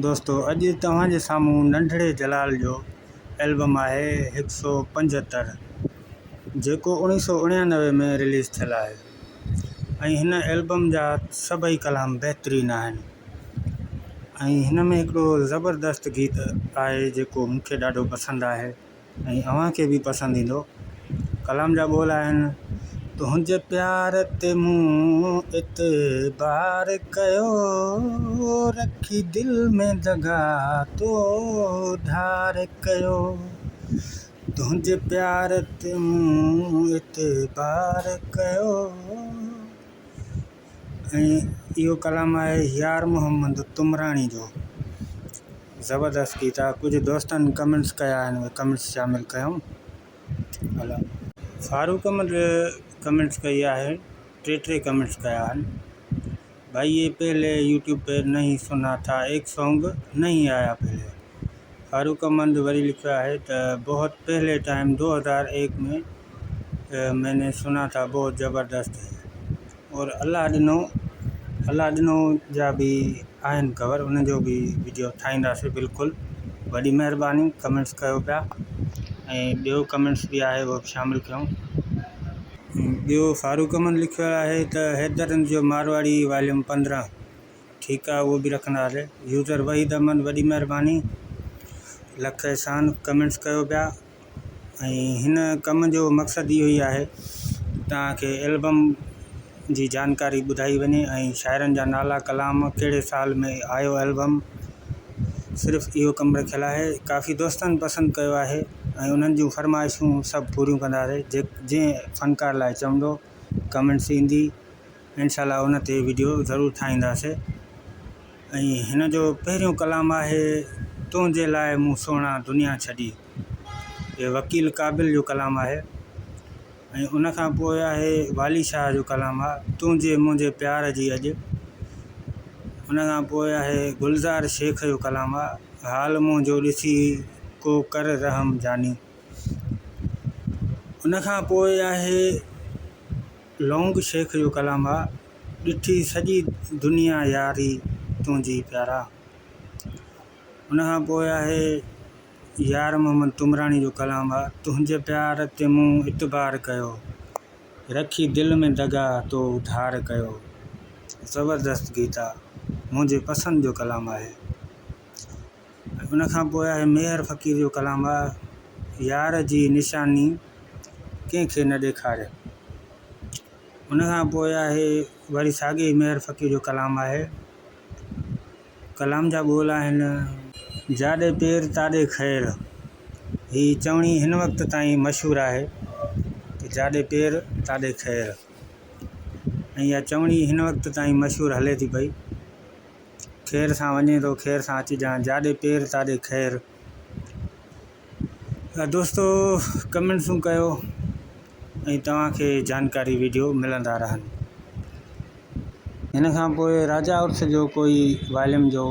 دوستو اڄ توهان جي سامهون ننڍڙي جلال جو البم آهي هڪ سو پنجهتر جيڪو اوڻيهه سو اڻيانوي ۾ رليز ٿيل آهي ۽ هن البم جا سڀئي ڪلام بهترين آهن ۽ هن ۾ هڪڙو زبردست گيت آهي جيڪو مون کي ڏاڍو پسند آهي. ۽ اوهان کي به پسند ايندو. ڪلام جا ٻول آهن، تنهنجي پيار تي مون اعتبار ڪيو، رکي دل ۾ دغا تو ڌار ڪيو، تنهنجي پيار تي مون اعتبار ڪيو. ۽ اهو ڪلام آهي يار محمد تمراڻي جو زبردست گيت آهي ڪجهه دوستن ڪمينٽس ڪيا آهن اهي ڪمينٽس شامل ڪيون الله. فاروق احمد ڪمينٽس ڪئي آهي ٽي ٽي ڪمينٽس ڪيا آهن ڀائي يي پهلي يوٽيوب پي نهين سنا ٿا ايڪ سونگ نهين آيا پهلي فاروق احمد وري لکيو آهي ته بهت پهلي ٽائيم دو هزار ايڪ ۾ مين ني سنا ٿا بهت زبردست هي اور الله ڏنو الله ڏنو جا به آهن ڪور ان جو به وڊيو ٺاهينداسي بلڪل وڏي مهرباني ڪمينٽس ڪيو پيا ۽ ٻيو ڪمينٽس به آهي اهو به شامل ڪيون. ٻيو فاروق احمد لکيو آهي ته حيدر رند جو مارواڙي واليوم 15 ٺيڪ آ اهو به رکنداسي يوزر وحيد احمد وڏي مهرباني لک احسان ڪمينٽس ڪيو پيا. ۽ هن ڪم جو مقصد اهو ئي آهي ته توهان کي البم جي جانڪاري ٻڌائي وڃي ۽ شاعرن جا نالا ڪلام ڪهڙي سال ۾ آيو البم صرف اهو ڪم رکيل آهي ڪافي دوستن پسند ڪيو آهي ۽ انهن جون فرمائشون سڀ پوريون ڪنداسي جنهن فنڪار لاء چوندو ڪمينٽس ايندي انشاء الله ان تي وڊيو ضرور ٺاهينداسي. ۽ هن جو پهريون ڪلام آهي تنهنجي لاء مون سهڻا دنيا ڇڏي. هي وڪيل قابل جو ڪلام آهي ۽ ان کان پوء آهي والي شاهه جو ڪلام آ تنهنجي منهنجي پيار جي اڄ. ان کان پوء آهي گلزار شيخ جو ڪلام آ حال منهنجو ڏسي ڪو ڪر رحم جاني. ان کان پوء آهي لونگ شيخ جو ڪلام آ ڏٺي سڄي دنيا ياري تنهنجي پيارا. ان کان پوء آهي يار محمد تمراڻي جو ڪلام آ تنهنجي پيار تي مون اعتبار ڪيو رکي دل ۾ دغا تو ڌار ڪيو. زبردست گيت آ منهنجي پسند جو ڪلام آهي. ان کان پوء آهي ميهر فقير جو ڪلام آ يار جي نشاني ڪنهن کي نه ڏيکاري. ان کان پوء آهي وري ساڳئي ميهر فقير جو ڪلام آهي. ڪلام جا ٻول آهن. جاڏي پير تاڏي خير. هي چوڻي هن وقت تائين مشهور آهي ته جاڏي پير تاڏي خير ۽ اها چوڻي هن وقت تائين مشهور هلي ٿي پئي. خير سان وڃين ٿو خير سان اچجان جاڏي پير تاڏي خير. دوستو ڪمينٽسون ڪيو ۽ توهان کي جانڪاري ويڊيو ملندا رهن. هن کان پوء راجا عرس جو ڪوئي واليم جو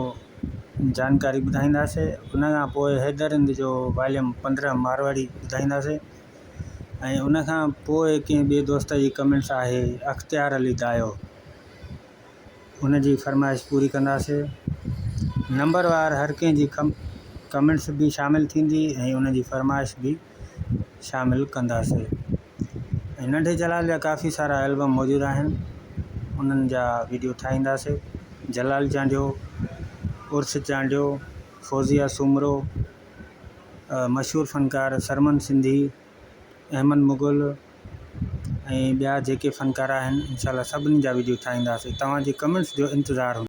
جانڪاري ٻڌائينداسي ان کان پوء حيدر هند جو واليم 15 مارواڙي ٻڌائينداسي ۽ ان کان پوء ڪنهن ٻئي دوست جي ڪمينٽس آهي اختيار علي دايو. ان جي فرمائش پوري ڪنداسي. نمبر وار هر ڪنهن جي ڪمينٽس به شامل ٿيندي ۽ ان جي فرمائش به شامل ڪنداسي. ۽ ننڍي جلال جا ڪافي سارا البم موجود آهن انهن جا ويڊيو ٺاهينداسي. جلال چانڊيو، عرس چانڊيو، فوزيه سومرو، مشهور فنڪار سرمن سنڌي، احمد مغل ۽ ٻيا جيڪي فنڪار آهن انشاء الله سڀني جا وڊيو ٺاهينداسين توهان جي ڪمينٽس جو انتظار هوندو.